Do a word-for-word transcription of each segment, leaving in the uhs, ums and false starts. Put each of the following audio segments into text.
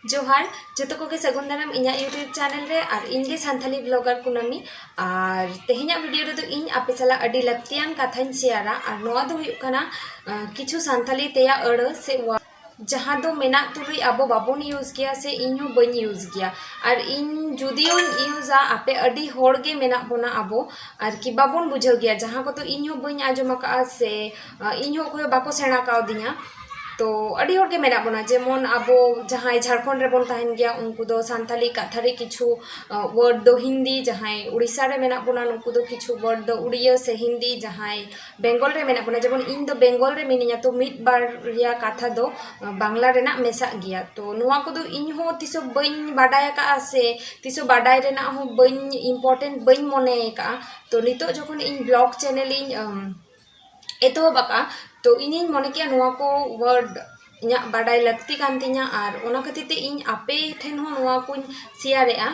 ᱡᱚᱦᱟᱨ, ᱡᱚᱛᱚ ᱠᱚᱜᱮ ᱥᱟᱹᱜᱩᱱ ᱫᱟᱨᱟᱢ ᱤᱧᱟᱹᱜ YouTube channel ᱨᱮ᱾ ᱟᱨ ᱤᱧ ᱜᱮ ᱥᱟᱱᱛᱷᱟᱞᱤ blogger ᱠᱩᱱᱟᱹᱢᱤ᱾ ᱟᱨ ᱛᱮᱦᱮᱧᱟᱜ video ᱨᱮᱫᱚ ᱤᱧ ᱟᱯᱮ ᱥᱟᱞᱟᱜ ᱟᱹᱰᱤ ᱞᱟᱹᱠᱛᱤᱭᱟᱱ ᱠᱟᱛᱷᱟᱧ ᱥᱮᱭᱟᱨᱟ᱾ ᱟᱨ ᱱᱚᱣᱟ ᱫᱚ ᱦᱩᱭᱩᱜ ᱠᱟᱱᱟ, ᱟᱸ, ᱠᱤᱪᱷᱩ ᱥᱟᱱᱛᱷᱟᱞᱤ ᱛᱮᱭᱟᱜ ᱟᱹᱲᱟᱹ ᱥᱮ word, ᱡᱟᱦᱟᱸ ᱫᱚ ᱢᱮᱱᱟᱜ ᱛᱩᱞᱩᱡ ᱟᱵᱚ ᱵᱟᱵᱚᱱ use ᱜᱮᱭᱟ ᱥᱮ ᱤᱧ ᱦᱚᱸ ᱵᱟᱹᱧ use ᱜᱮᱭᱟ᱾ ᱟᱨ ᱤᱧ ᱡᱩᱫᱤᱭᱳᱧ use-ᱟ, ᱟᱯᱮ ᱟᱹᱰᱤ ᱦᱚᱲ ᱜᱮ ᱢᱮᱱᱟᱜ ᱵᱚᱱᱟ ᱟᱵᱚ, ᱟᱨᱠᱤ ᱵᱟᱵᱚᱱ ᱵᱩᱡᱷᱟᱹᱣ ᱜᱮᱭᱟ, ᱡᱟᱦᱟᱸ ᱠᱚᱫᱚ ᱤᱧ ᱦᱚᱸ ᱵᱟᱹᱧ ᱟᱸᱡᱚᱢ ᱟᱠᱟᱫᱼᱟ ᱥᱮ, ᱟᱸ, ᱤᱧ ᱦᱚᱸ ᱚᱠᱚᱭ ᱦᱚᱸ ᱵᱟᱠᱚ ᱥᱮᱬᱟ ᱠᱟᱣᱫᱤᱧᱟ᱾ ᱛᱚ ᱟᱹᱰᱤ ᱦᱚᱲ ᱜᱮ ᱢᱮᱱᱟᱜ ᱵᱚᱱᱟ, ᱡᱮᱢᱚᱱ ᱟᱵᱚ ᱡᱟᱦᱟᱸᱭ ᱡᱷᱟᱲᱠᱷᱚᱸᱰ ᱨᱮᱵᱚᱱ ᱛᱟᱦᱮᱱ ᱜᱮᱭᱟ, ᱩᱱᱠᱩ ᱫᱚ ᱥᱟᱱᱛᱟᱞᱤ ᱠᱟᱛᱷᱟ ᱨᱮ ᱠᱤᱪᱷᱩ, ᱟᱸ, word ᱫᱚ ᱦᱤᱱᱫᱤ, ᱡᱟᱦᱟᱸᱭ ᱩᱲᱤᱥᱥᱟ ᱨᱮ ᱢᱮᱱᱟᱜ ᱵᱚᱱᱟ, ᱱᱩᱠᱩ ᱫᱚ ᱠᱤᱪᱷᱩ word ᱫᱚ ᱩᱲᱤᱭᱟᱹ ᱥᱮ ᱦᱤᱱᱫᱤ, ᱡᱟᱦᱟᱸᱭ ᱵᱮᱝᱜᱚᱞ ᱨᱮ ᱢᱮᱱᱟᱜ ᱵᱚᱱᱟ, ᱡᱮᱢᱚᱱ ᱤᱧ ᱫᱚ ᱵᱮᱝᱜᱚᱞ ᱨᱮ ᱢᱤᱱᱟᱹᱧᱟ, ᱛᱚ ᱢᱤᱫ ᱵᱟᱨᱭᱟ ᱠᱟᱛᱷᱟ ᱫᱚ, ᱟᱸ, ᱵᱟᱝᱞᱟ ᱨᱮᱱᱟᱜ ᱢᱮᱥᱟᱜ ᱜᱮᱭᱟ᱾ ᱛᱚ ᱱᱚᱣᱟ ᱠᱚᱫᱚ ᱤᱧ ᱦᱚᱸ ᱛᱤᱥ ᱦᱚᱸ ᱵᱟᱹᱧ ᱵᱟᱰᱟᱭ ᱟᱠᱟᱫᱼᱟ ᱥᱮ ᱛᱤᱥ ᱦᱚᱸ ᱵᱟᱰᱟᱭ ᱨᱮᱱᱟᱜ ᱦᱚᱸ ᱵᱟᱹᱧ, important ᱵᱟᱹᱧ ᱢᱚᱱᱮ ᱟᱠᱟᱫᱼᱟ᱾ ᱛᱚ ᱱᱤᱛᱚᱜ ᱡᱚᱠᱷᱚᱱ ᱤᱧ blog channel ᱤᱧ, ᱟᱢ, ᱮᱛᱚᱦᱚᱵ ᱟᱠᱟᱫᱼᱟ, ᱛᱚ ᱤᱧᱤᱧ ᱢᱚᱱᱮ ᱠᱮᱜᱼᱟ ᱱᱚᱣᱟ ᱠᱚ word ᱤᱧᱟᱹᱜ ᱵᱟᱰᱟᱭ ᱞᱟᱹᱠᱛᱤ ᱠᱟᱱ ᱛᱤᱧᱟ, ᱟᱨ ᱚᱱᱟ ᱠᱷᱟᱹᱛᱤᱨ ᱛᱮ ᱤᱧ ᱟᱯᱮ ᱴᱷᱮᱱ ᱦᱚᱸ ᱱᱚᱣᱟ ᱠᱚᱧ ᱥᱮᱭᱟᱨᱮᱜᱼᱟ᱾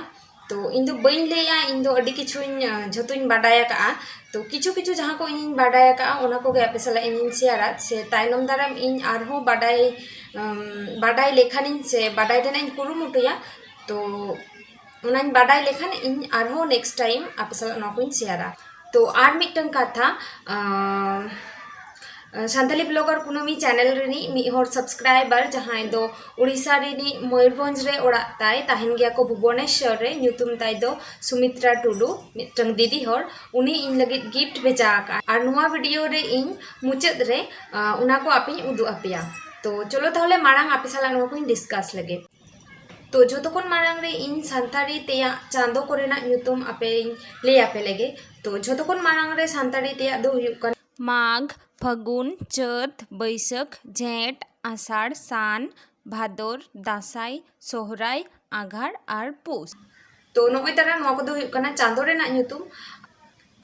ᱛᱚ ᱤᱧ ᱫᱚ ᱵᱟᱹᱧ ᱞᱟᱹᱭᱟ ᱤᱧ ᱫᱚ ᱟᱹᱰᱤ ᱠᱤᱪᱷᱩᱧ, ᱟᱸ, ᱡᱷᱚᱛᱚᱧ ᱵᱟᱰᱟᱭ ᱟᱠᱟᱫᱼᱟ᱾ ᱛᱚ ᱠᱤᱪᱷᱩ ᱠᱤᱪᱷᱩ ᱡᱟᱦᱟᱸ ᱠᱚ ᱤᱧᱤᱧ ᱵᱟᱰᱟᱭ ᱟᱠᱟᱫᱼᱟ, ᱚᱱᱟ ᱠᱚᱜᱮ ᱟᱯᱮ ᱥᱟᱞᱟᱜ ᱤᱧᱤᱧ ᱥᱮᱭᱟᱨᱟ, ᱥᱮ ᱛᱟᱭᱱᱚᱢ ᱫᱟᱨᱟᱢ ᱤᱧ ᱟᱨᱦᱚᱸ ᱵᱟᱰᱟᱭ, ᱟᱢ, ᱵᱟᱰᱟᱭ ᱞᱮᱠᱷᱟᱱᱤᱧ ᱥᱮ ᱵᱟᱰᱟᱭ ᱨᱮᱱᱟᱜ ᱤᱧ ᱠᱩᱨᱩᱢᱩᱴᱩᱭᱟ᱾ ᱛᱚ ᱚᱱᱟᱧ ᱵᱟᱰᱟᱭ ᱞᱮᱠᱷᱟᱱ ᱤᱧ ᱟᱨᱦᱚᱸ next time ᱟᱯᱮ ᱥᱟᱞᱟᱜ ᱱᱚᱣᱟ ᱠᱚᱧ ᱥᱮᱭᱟᱨᱟ᱾ ᱛᱚ ᱟᱨ ᱢᱤᱫᱴᱟᱝ ᱠᱟᱛᱷᱟ, ᱟᱸ, ᱥᱟᱱᱛᱟᱞᱤ blogger ᱠᱩᱱᱟᱹᱢᱤ channel ᱨᱤᱱᱤᱡ ᱢᱤᱫ ᱦᱚᱲ subscriber, ᱡᱟᱦᱟᱸᱭ ᱫᱚ ᱩᱲᱤᱥᱥᱟ ᱨᱤᱱᱤᱡ ᱢᱚᱭᱩᱨᱵᱷᱚᱸᱡᱽ ᱨᱮ ᱚᱲᱟᱜ ᱛᱟᱭ, ᱛᱟᱦᱮᱱ ᱜᱮᱭᱟ ᱠᱚ ᱵᱷᱩᱵᱚᱱᱮᱥᱥᱚᱨ ᱨᱮ, ᱧᱩᱛᱩᱢ ᱛᱟᱭ ᱫᱚ ᱥᱩᱢᱤᱛᱨᱟ ᱴᱩᱰᱩ, ᱢᱤᱫᱴᱟᱝ ᱫᱤᱫᱤ ᱦᱚᱲ, ᱩᱱᱤ ᱤᱧ ᱞᱟᱹᱜᱤᱫ gift ᱵᱷᱮᱡᱟ ᱟᱠᱟᱫᱼᱟ᱾ ᱟᱨ ᱱᱚᱣᱟ video ᱨᱮ ᱤᱧ ᱢᱩᱪᱟᱹᱫ ᱨᱮ, ᱟᱸ, ᱚᱱᱟ ᱠᱚ ᱟᱯᱮᱧ ᱩᱫᱩᱜ ᱟᱯᱮᱭᱟ᱾ ᱛᱚ ᱪᱚᱞᱚ ᱛᱟᱦᱚᱞᱮ ᱢᱟᱲᱟᱝ ᱟᱯᱮ ᱥᱟᱞᱟᱜ ᱱᱚᱣᱟ ᱠᱚᱧ discuss ᱞᱮᱜᱮ᱾ ᱛᱚ ᱡᱷᱚᱛᱚ ᱠᱷᱚᱱ ᱢᱟᱲᱟᱝ ᱨᱮ ᱤᱧ ᱥᱟᱱᱛᱟᱲᱤ ᱛᱮᱭᱟᱜ ᱪᱟᱸᱫᱚ ᱠᱚᱨᱮᱱᱟᱜ ᱧᱩᱛᱩᱢ ᱟᱯᱮᱧ ᱞᱟᱹᱭ ᱟᱯᱮ ᱞᱮᱜᱮ᱾ ᱛᱚ ᱡᱷᱚᱛᱚ ᱠᱷᱚᱱ ᱢᱟᱲᱟᱝ ᱨᱮ ᱥᱟᱱᱛᱟᱲᱤ ᱛᱮᱭᱟᱜ ᱫᱚ ᱦᱩᱭᱩᱜ ᱠᱟᱱᱟ ᱢᱟᱜᱽ, ᱯᱷᱟᱹᱜᱩᱱ, ᱪᱟᱹᱛ, ᱵᱟᱹᱭᱥᱟᱹᱠᱷ, ᱡᱷᱮᱸᱴ, ᱟᱥᱟᱲ, ᱥᱟᱱ, ᱵᱷᱟᱫᱚᱨ, ᱫᱟᱸᱥᱟᱭ, ᱥᱚᱦᱨᱟᱭ, ᱟᱸᱜᱷᱟᱲ ᱟᱨ ᱯᱩᱥ᱾ ᱛᱚ ᱱᱚᱜᱼᱚᱭ ᱛᱟᱨᱟ ᱱᱚᱣᱟ ᱠᱚᱫᱚ ᱦᱩᱭᱩᱜ ᱠᱟᱱᱟ ᱪᱟᱸᱫᱚ ᱨᱮᱱᱟᱜ ᱧᱩᱛᱩᱢ᱾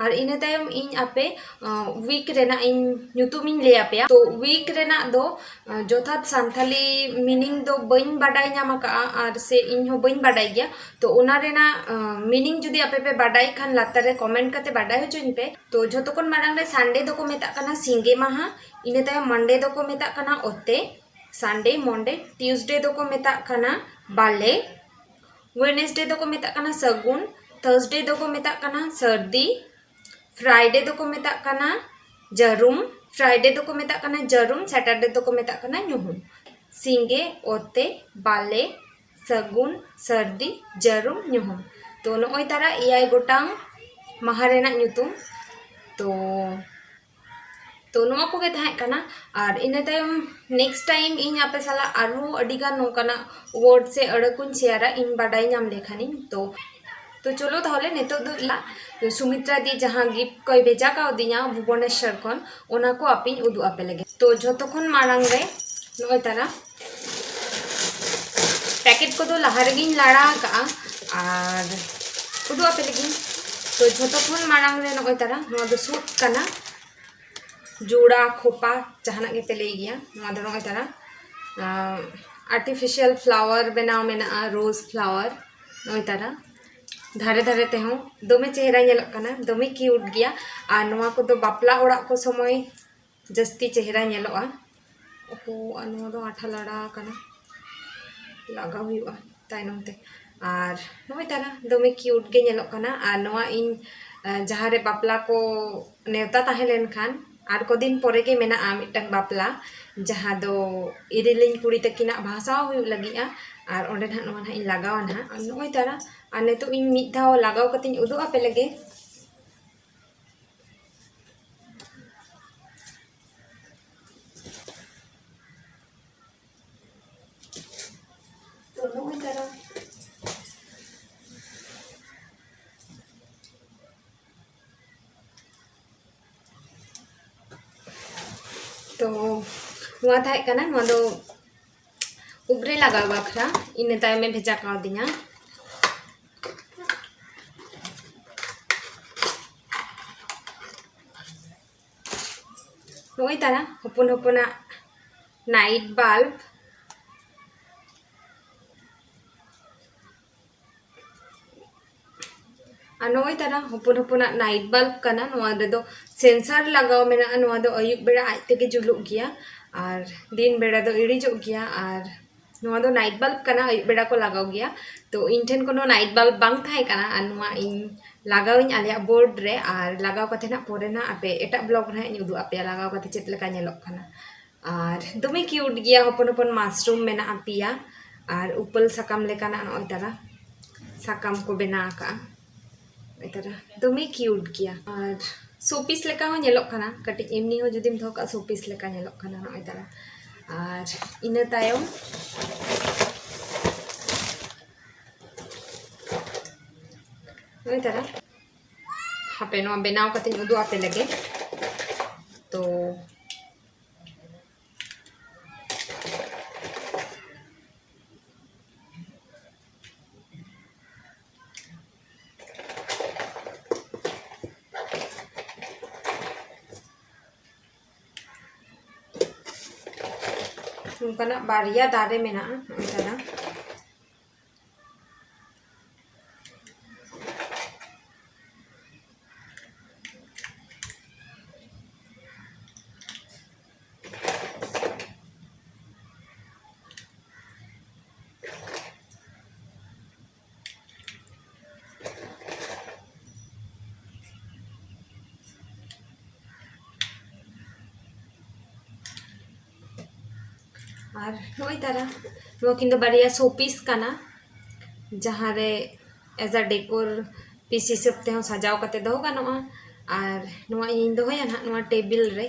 ᱟᱨ ᱤᱱᱟᱹ ᱛᱟᱭᱚᱢ ᱤᱧ ᱟᱯᱮ, ᱟᱸ, week ᱨᱮᱱᱟᱜ ᱤᱧ ᱧᱩᱛᱩᱢ ᱤᱧ ᱞᱟᱹᱭ ᱟᱯᱮᱭᱟ᱾ ᱛᱚ week ᱨᱮᱱᱟᱜ ᱫᱚ, ᱟᱸ, ᱡᱚᱛᱷᱟᱛ ᱥᱟᱱᱛᱷᱟᱞᱤ meaning ᱫᱚ ᱵᱟᱹᱧ ᱵᱟᱰᱟᱭ ᱧᱟᱢ ᱟᱠᱟᱫᱼᱟ, ᱟᱨ ᱥᱮ ᱤᱧ ᱦᱚᱸ ᱵᱟᱹᱧ ᱵᱟᱰᱟᱭ ᱜᱮᱭᱟ᱾ ᱛᱚ ᱚᱱᱟ ᱨᱮᱱᱟᱜ, ᱟᱸ, meaning ᱡᱩᱫᱤ ᱟᱯᱮ ᱯᱮ ᱵᱟᱰᱟᱭ ᱠᱷᱟᱱ ᱞᱟᱛᱟᱨ ᱨᱮ comment ᱠᱟᱛᱮ ᱵᱟᱰᱟᱭ ᱦᱚᱪᱚᱧ ᱯᱮ᱾ ᱛᱚ ᱡᱷᱚᱛᱚ ᱠᱷᱚᱱ ᱢᱟᱲᱟᱝ ᱨᱮ Sunday ᱫᱚᱠᱚ ᱢᱮᱛᱟᱜ ᱠᱟᱱᱟ ᱥᱤᱸᱜᱮ ᱢᱟᱦᱟ, ᱤᱱᱟᱹ ᱛᱟᱭᱚᱢ Monday ᱫᱚᱠᱚ ᱢᱮᱛᱟᱜ ᱠᱟᱱᱟ ᱚᱛᱮ, Sunday, Monday, Tuesday ᱫᱚᱠᱚ ᱢᱮᱛᱟᱜ ᱠᱟᱱᱟ ᱵᱟᱞᱮ, Wednesday ᱫᱚᱠᱚ ᱢᱮᱛᱟᱜ ᱠᱟᱱᱟ ᱥᱟᱹᱜᱩᱱ, Thursday ᱫᱚᱠᱚ ᱢᱮᱛᱟᱜ ᱠᱟᱱᱟ ᱥᱟᱹᱨᱫᱤ, Friday ᱫᱚᱠᱚ ᱢᱮᱛᱟᱜ ᱠᱟᱱᱟ ᱡᱟᱹᱨᱩᱢ, Friday ᱫᱚᱠᱚ ᱢᱮᱛᱟᱜ ᱠᱟᱱᱟ ᱡᱟᱹᱨᱩᱢ, Saturday ᱫᱚᱠᱚ ᱢᱮᱛᱟᱜ ᱠᱟᱱᱟ ᱧᱩᱦᱩᱢ᱾ ᱥᱤᱸᱜᱮ, ᱚᱛᱮ, ᱵᱟᱞᱮ, ᱥᱟᱹᱜᱩᱱ, ᱥᱟᱹᱨᱫᱤ, ᱡᱟᱹᱨᱩᱢ, ᱧᱩᱦᱩᱢ᱾ ᱛᱚ ᱱᱚᱜᱼᱚᱭ ᱛᱟᱨᱟ ᱮᱭᱟᱭ ᱜᱚᱴᱟᱝ ᱢᱟᱦᱟ ᱨᱮᱱᱟᱜ ᱧᱩᱛᱩᱢ᱾ ᱛᱚ ᱛᱚ ᱱᱚᱣᱟ ᱠᱚᱜᱮ ᱛᱟᱦᱮᱸ ᱠᱟᱱᱟ᱾ ᱟᱨ ᱤᱱᱟᱹ ᱛᱟᱭᱚᱢ next time ᱤᱧ ᱟᱯᱮ ᱥᱟᱞᱟᱜ ᱟᱨᱦᱚᱸ ᱟᱹᱰᱤᱜᱟᱱ ᱱᱚᱝᱠᱟᱱᱟᱜ word ᱥᱮ ᱟᱹᱲᱟᱹ ᱠᱚᱧ ᱥᱮᱭᱟᱨᱟ ᱤᱧ ᱵᱟᱰᱟᱭ ᱧᱟᱢ ᱞᱮᱠᱷᱟᱱᱤᱧ᱾ ᱛᱚ ᱛᱚ ᱪᱚᱞᱚ ᱛᱟᱦᱚᱞᱮ ᱱᱤᱛᱚᱜ ᱫᱚ ᱤᱧ ᱥᱩᱢᱤᱛᱨᱟ ᱫᱤ ᱡᱟᱦᱟᱸ gift ᱠᱚᱭ ᱵᱷᱮᱡᱟ ᱠᱟᱣᱫᱤᱧᱟ ᱵᱷᱩᱵᱚᱱᱮᱥᱚᱨ ᱠᱷᱚᱱ, ᱚᱱᱟ ᱠᱚ ᱟᱯᱮᱧ ᱩᱫᱩᱜ ᱟᱯᱮ ᱞᱟᱹᱜᱤᱫ᱾ ᱛᱚ ᱡᱷᱚᱛᱚ ᱠᱷᱚᱱ ᱢᱟᱲᱟᱝ ᱨᱮ ᱱᱚᱜᱼᱚᱭ ᱛᱟᱨᱟ packet ᱠᱚᱫᱚ ᱞᱟᱦᱟ ᱨᱮᱜᱮᱧ ᱞᱟᱲᱟ ᱟᱠᱟᱜᱼᱟ᱾ ᱟᱨ ᱩᱫᱩᱜ ᱟᱯᱮ ᱞᱟᱹᱜᱤᱫ᱾ ᱛᱚ ᱡᱷᱚᱛᱚ ᱠᱷᱚᱱ ᱢᱟᱲᱟᱝ ᱨᱮ ᱱᱚᱜᱼᱚᱭ ᱛᱟᱨᱟ ᱱᱚᱣᱟ ᱫᱚ ᱥᱩᱫ ᱠᱟᱱᱟ, ᱡᱳᱲᱟ, ᱠᱷᱳᱯᱟ, ᱡᱟᱦᱟᱱᱟᱜ ᱜᱮᱯᱮ ᱞᱟᱹᱭ ᱜᱮᱭᱟ᱾ ᱱᱚᱣᱟ ᱫᱚ ᱱᱚᱜᱼᱚᱭ ᱛᱟᱨᱟ artificial flower ᱵᱮᱱᱟᱣ ᱢᱮᱱᱟᱜᱼᱟ, rose flower᱾ ᱱᱚᱜᱼᱚᱭ ᱛᱟᱨᱟ ᱫᱷᱟᱨᱮ ᱫᱷᱟᱨᱮ ᱛᱮᱦᱚᱸ ᱫᱚᱢᱮ ᱪᱮᱦᱨᱟ ᱧᱮᱞᱚᱜ ᱠᱟᱱᱟ, ᱫᱚᱢᱮ cute ᱜᱮᱭᱟ᱾ ᱟᱨ ᱱᱚᱣᱟ ᱠᱚᱫᱚ ᱵᱟᱯᱞᱟ ᱚᱲᱟᱜ ᱠᱚ ᱥᱚᱢᱚᱭ ᱡᱟᱹᱥᱛᱤ ᱪᱮᱦᱨᱟ ᱧᱮᱞᱚᱜᱼᱟ᱾ ᱳᱦᱳ, ᱟᱨ ᱱᱚᱣᱟ ᱫᱚ ᱟᱴᱷᱟ ᱞᱟᱲᱟ ᱟᱠᱟᱱᱟ, ᱞᱟᱜᱟᱣ ᱦᱩᱭᱩᱜᱼᱟ ᱛᱟᱭᱱᱚᱢ ᱛᱮ᱾ ᱟᱨ ᱱᱚᱜᱼᱚᱭ ᱛᱟᱨᱟ ᱫᱚᱢᱮ cute ᱜᱮ ᱧᱮᱞᱚᱜ ᱠᱟᱱᱟ᱾ ᱟᱨ ᱱᱚᱣᱟ ᱤᱧ, ᱟᱸ, ᱡᱟᱦᱟᱸ ᱨᱮ ᱵᱟᱯᱞᱟ ᱠᱚ ᱱᱮᱣᱛᱟ ᱛᱟᱦᱮᱸ ᱞᱮᱱᱠᱷᱟᱱ, ᱟᱨ ᱠᱚᱫᱤᱱ ᱯᱚᱨᱮ ᱜᱮ ᱢᱮᱱᱟᱜᱼᱟ ᱢᱤᱫᱴᱟᱝ ᱵᱟᱯᱞᱟ, ᱡᱟᱦᱟᱸ ᱫᱚ ᱤᱨᱤᱞᱤᱧ ᱠᱩᱲᱤ ᱛᱟᱹᱠᱤᱱᱟᱜ ᱵᱷᱟᱥᱟᱣ ᱦᱩᱭᱩᱜ ᱞᱟᱹᱜᱤᱫᱼᱟ᱾ ᱟᱨ ᱚᱸᱰᱮ ᱱᱟᱦᱟᱜ ᱱᱚᱣᱟ ᱱᱟᱦᱟᱜ ᱤᱧ ᱞᱟᱜᱟᱣᱟ ᱱᱟᱦᱟᱜ᱾ ᱟᱨ ᱱᱚᱜᱼᱚᱭ ᱛᱟᱨᱟ, ᱟᱨ ᱱᱤᱛᱚᱜ ᱤᱧ ᱢᱤᱫ ᱫᱷᱟᱣ ᱞᱟᱜᱟᱣ ᱠᱟᱛᱮᱧ ᱩᱫᱩᱜ ᱟᱯᱮ ᱞᱮᱜᱮ᱾ ᱛᱚ ᱱᱚᱜᱼᱚᱭ ᱛᱟᱨᱟ᱾ ᱛᱚ ᱱᱚᱣᱟ ᱛᱟᱦᱮᱸ ᱠᱟᱱᱟ, ᱱᱚᱣᱟ ᱫᱚ ᱩᱵ ᱨᱮ ᱞᱟᱜᱟᱣ ᱵᱟᱠᱷᱨᱟ, ᱤᱱᱟᱹ ᱛᱟᱭᱚᱢᱮ ᱵᱷᱮᱡᱟ ᱠᱟᱣᱫᱤᱧᱟ᱾ ᱱᱚᱜᱼᱚᱭ ᱛᱟᱨᱟ ᱦᱚᱯᱚᱱ ᱦᱚᱯᱚᱱᱟᱜ night bulb᱾ ᱟᱨ ᱱᱚᱜᱼᱚᱭ ᱛᱟᱨᱟ ᱦᱚᱯᱚᱱ ᱦᱚᱯᱚᱱᱟᱜ night bulb ᱠᱟᱱᱟ᱾ ᱱᱚᱣᱟ ᱨᱮᱫᱚ sensor ᱞᱟᱜᱟᱣ ᱢᱮᱱᱟᱜᱼᱟ᱾ ᱱᱚᱣᱟ ᱫᱚ ᱟᱹᱭᱩᱵ ᱵᱮᱲᱟ ᱟᱡ ᱛᱮᱜᱮ ᱡᱩᱞᱩᱜ ᱜᱮᱭᱟ᱾ ᱟᱨ ᱫᱤᱱ ᱵᱮᱲᱟ ᱫᱚ ᱤᱲᱤᱡᱚᱜ ᱜᱮᱭᱟ᱾ ᱟᱨ ᱱᱚᱣᱟ ᱫᱚ ᱱᱟᱭᱤᱴ ᱵᱟᱞᱵ ᱠᱟᱱᱟ, ᱟᱹᱭᱩᱵ ᱵᱮᱲᱟ ᱠᱚ ᱞᱟᱜᱟᱣ ᱜᱮᱭᱟ᱾ ᱛᱚ ᱤᱧ ᱴᱷᱮᱱ ᱠᱳᱱᱳ ᱱᱟᱭᱤᱴ ᱵᱟᱞᱵ ᱵᱟᱝ ᱛᱟᱦᱮᱸ ᱠᱟᱱᱟ, ᱟᱨ ᱱᱚᱣᱟ ᱤᱧ ᱞᱟᱜᱟᱣ ᱤᱧ ᱟᱞᱮᱭᱟᱜ ᱵᱳᱨᱰ ᱨᱮ, ᱟᱨ ᱞᱟᱜᱟᱣ ᱠᱟᱛᱮ ᱱᱟᱜ ᱯᱚᱨᱮ ᱱᱟᱜ ᱟᱯᱮ ᱮᱴᱟᱜ ᱵᱞᱚᱜ ᱨᱮ ᱦᱟᱸᱜ ᱤᱧ ᱩᱫᱩᱜ ᱟᱯᱮᱭᱟ ᱞᱟᱜᱟᱣ ᱠᱟᱛᱮ ᱪᱮᱫ ᱞᱮᱠᱟ ᱧᱮᱞᱚᱜ ᱠᱟᱱᱟ᱾ ᱟᱨ ᱫᱚᱢᱮ ᱠᱤᱭᱩᱴ ᱜᱮᱭᱟ, ᱦᱚᱯᱚᱱ ᱦᱚᱯᱚᱱ ᱢᱟᱥᱨᱩᱢ ᱢᱮᱱᱟᱜᱼᱟ ᱯᱮᱭᱟ, ᱟᱨ ᱩᱯᱟᱹᱞ ᱥᱟᱠᱟᱢ ᱞᱮᱠᱟᱱᱟᱜ ᱱᱚᱜᱼᱚᱭ ᱛᱟᱨᱟ ᱥᱟᱠᱟᱢ ᱠᱚ ᱵᱮᱱᱟᱣ ᱟᱠᱟᱜᱼᱟ᱾ ᱱᱚᱜᱼᱚᱭ ᱛᱟᱨᱟ ᱫᱚᱢᱮ ᱠᱤᱭᱩᱴ ᱜᱮᱭᱟ, ᱟᱨ ᱥᱳ ᱯᱤᱥ ᱞᱮᱠᱟ ᱦᱚᱸ ᱧᱮᱞᱚᱜ ᱠᱟᱱᱟ᱾ ᱠᱟᱹᱴᱤᱡ ᱮᱢᱱᱤ ᱦᱚᱸ ᱡᱩᱫᱤᱢ ᱫᱚᱦᱚ ᱠᱟᱜᱼᱟ, ᱥᱳ ᱯᱤᱥ ᱞᱮᱠᱟ ᱧᱮᱞᱚᱜ ᱠᱟᱱᱟ ᱱᱚᱜᱼᱚᱭ ᱛᱟᱨᱟ᱾ ᱟᱨ ᱤᱱᱟᱹ ᱛᱟᱭᱚᱢ ᱱᱚᱜᱼᱚᱭ ᱛᱟᱨᱟ, ᱦᱟᱯᱮ ᱱᱚᱣᱟ ᱵᱮᱱᱟᱣ ᱠᱟᱛᱮᱧ ᱩᱫᱩᱜ ᱟᱯᱮ ᱞᱮᱜᱮ᱾ ᱛᱚ ᱱᱚᱝᱠᱟᱱᱟᱜ ᱵᱟᱨᱭᱟ ᱫᱟᱨᱮ ᱢᱮᱱᱟᱜᱼᱟ, ᱱᱚᱜᱼᱚᱭ ᱛᱟᱨᱟ᱾ ᱟᱨ ᱱᱚᱜᱼᱚᱭ ᱛᱟᱨᱟ, ᱱᱚᱣᱟ ᱠᱤᱱ ᱫᱚ ᱵᱟᱨᱭᱟ ᱥᱳ ᱯᱤᱥ ᱠᱟᱱᱟ, ᱡᱟᱦᱟᱸ ᱨᱮ as a decor piece ᱦᱤᱥᱟᱹᱵ ᱛᱮᱦᱚᱸ ᱥᱟᱡᱟᱣ ᱠᱟᱛᱮ ᱫᱚᱦᱚ ᱜᱟᱱᱚᱜᱼᱟ᱾ ᱟᱨ ᱱᱚᱣᱟ ᱤᱧᱤᱧ ᱫᱚᱦᱚᱭᱟ ᱱᱟᱦᱟᱜ ᱱᱚᱣᱟ ᱴᱮᱵᱤᱞ ᱨᱮ,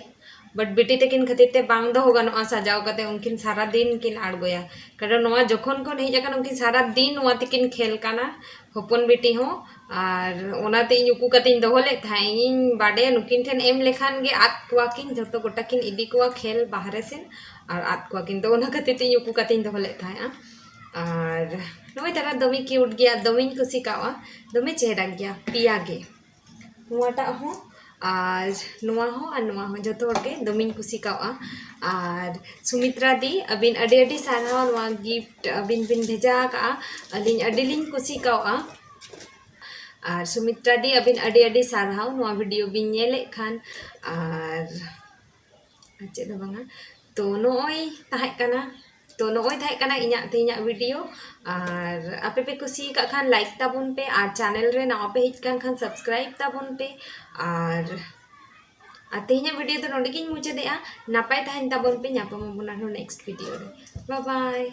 but ᱵᱤᱴᱤ ᱛᱟᱹᱠᱤᱱ ᱠᱷᱟᱹᱛᱤᱨ ᱛᱮ ᱵᱟᱝ ᱫᱚᱦᱚ ᱜᱟᱱᱚᱜᱼᱟ ᱥᱟᱡᱟᱣ ᱠᱟᱛᱮ, ᱩᱱᱠᱤᱱ ᱥᱟᱨᱟ ᱫᱤᱱ ᱠᱤᱱ ᱟᱬᱜᱚᱭᱟ᱾ ᱠᱟᱨᱚᱱ ᱱᱚᱣᱟ ᱡᱚᱠᱷᱚᱱ ᱠᱷᱚᱱ ᱦᱮᱡ ᱟᱠᱟᱱᱟ, ᱩᱱᱠᱤᱱ ᱥᱟᱨᱟ ᱫᱤᱱ ᱱᱚᱣᱟ ᱛᱮᱠᱤᱱ ᱠᱷᱮᱞ ᱠᱟᱱᱟ, ᱦᱚᱯᱚᱱ ᱵᱤᱴᱤ ᱦᱚᱸ᱾ ᱟᱨ ᱚᱱᱟᱛᱮ ᱤᱧ ᱩᱠᱩ ᱠᱟᱛᱮᱧ ᱫᱚᱦᱚ ᱞᱮᱫ ᱛᱟᱦᱮᱸᱫ, ᱤᱧᱤᱧ ᱵᱟᱰᱟᱭᱟ ᱱᱩᱠᱤᱱ ᱴᱷᱮᱱ ᱮᱢ ᱞᱮᱠᱷᱟᱱ ᱜᱮ ᱟᱫ ᱠᱚᱣᱟ ᱠᱤᱱ, ᱡᱷᱚᱛᱚ ᱜᱚᱴᱟ ᱠᱤᱱ ᱤᱫᱤ ᱠᱚᱣᱟ ᱠᱷᱮᱞ ᱵᱟᱦᱨᱮ ᱥᱮᱱ, ᱟᱨ ᱟᱫ ᱠᱚᱣᱟ ᱠᱤᱱ᱾ ᱛᱚ ᱚᱱᱟ ᱠᱷᱟᱹᱛᱤᱨ ᱛᱮ ᱤᱧ ᱩᱠᱩ ᱠᱟᱛᱮᱧ ᱫᱚᱦᱚ ᱞᱮᱫ ᱛᱟᱦᱮᱸᱫᱼᱟ᱾ ᱟᱨ ᱱᱚᱜᱼᱚᱭ ᱛᱟᱨᱟ ᱫᱚᱢᱮ ᱠᱤᱭᱩᱴ ᱜᱮᱭᱟ, ᱫᱚᱢᱮᱧ ᱠᱩᱥᱤ ᱠᱟᱣᱟ, ᱫᱚᱢᱮ ᱪᱮᱦᱨᱟ ᱜᱮᱭᱟ ᱯᱮᱭᱟ ᱜᱮ᱾ ᱱᱚᱣᱟᱴᱟᱜ ᱦᱚᱸ ᱟᱨ ᱱᱚᱣᱟ ᱦᱚᱸ ᱟᱨ ᱱᱚᱣᱟ ᱦᱚᱸ ᱡᱚᱛᱚ ᱦᱚᱲ ᱜᱮ ᱫᱚᱢᱮᱧ ᱠᱩᱥᱤ ᱠᱟᱣᱟ᱾ ᱟᱨ ᱥᱩᱢᱤᱛᱨᱟ ᱫᱤ, ᱟᱹᱵᱤᱱ ᱟᱹᱰᱤ ᱟᱹᱰᱤ ᱥᱟᱨᱦᱟᱣ, ᱱᱚᱣᱟ ᱜᱤᱯᱷᱴ ᱟᱹᱵᱤᱱ ᱵᱤᱱ ᱵᱷᱮᱡᱟ ᱟᱠᱟᱫᱼᱟ, ᱟᱹᱞᱤᱧ ᱟᱹᱰᱤ ᱞᱤᱧ ᱠᱩᱥᱤ ᱠᱟᱣᱟ᱾ ᱟᱨ ᱥᱩᱢᱤᱛᱨᱟ ᱫᱤ, ᱟᱹᱵᱤᱱ ᱟᱹᱰᱤ ᱟᱹᱰᱤ ᱥᱟᱨᱦᱟᱣ ᱱᱚᱣᱟ ᱵᱷᱤᱰᱤᱭᱳ ᱵᱤᱱ ᱧᱮᱞᱮᱫ ᱠᱷᱟᱱ᱾ ᱟᱨ ᱟᱨ ᱪᱮᱫ ᱦᱚᱸ ᱵᱟᱝᱟ, ᱛᱚ ᱱᱚᱜᱼᱚᱭ ᱛᱟᱦᱮᱸ ᱠᱟᱱᱟ ᱛᱚ ᱱᱚᱜᱼᱚᱭ ᱛᱟᱦᱮᱸ ᱠᱟᱱᱟ ᱤᱧᱟᱹᱜ ᱛᱮᱦᱮᱧᱟᱜ ᱵᱷᱤᱰᱤᱭᱳ᱾ ᱟᱨ ᱟᱯᱮ ᱯᱮ ᱠᱩᱥᱤ ᱟᱠᱟᱫ ᱠᱷᱟᱱ ᱞᱟᱭᱤᱠ ᱛᱟᱵᱚᱱ ᱯᱮ, ᱟᱨ ᱪᱮᱱᱮᱞ ᱨᱮ ᱱᱟᱣᱟ ᱯᱮ ᱦᱮᱡ ᱟᱠᱟᱱ ᱠᱷᱟᱱ ᱥᱟᱵᱥᱠᱨᱟᱭᱤᱵ ᱛᱟᱵᱚᱱ ᱯᱮ᱾ ᱟᱨ ᱟᱨ ᱛᱮᱦᱮᱧᱟᱜ ᱵᱷᱤᱰᱤᱭᱳ ᱫᱚ ᱱᱚᱰᱮ ᱜᱤᱧ ᱢᱩᱪᱟᱹᱫᱮᱜᱼᱟ᱾ ᱱᱟᱯᱟᱭ ᱛᱟᱦᱮᱱ ᱛᱟᱵᱚᱱ ᱯᱮ, ᱧᱟᱯᱟᱢ ᱟᱵᱚᱱ ᱟᱨᱦᱚᱸ ᱱᱮᱠᱥᱴ ᱵᱷᱤᱰᱤᱭᱳ ᱨᱮ᱾ ᱵᱟᱭ ᱵᱟᱭ᱾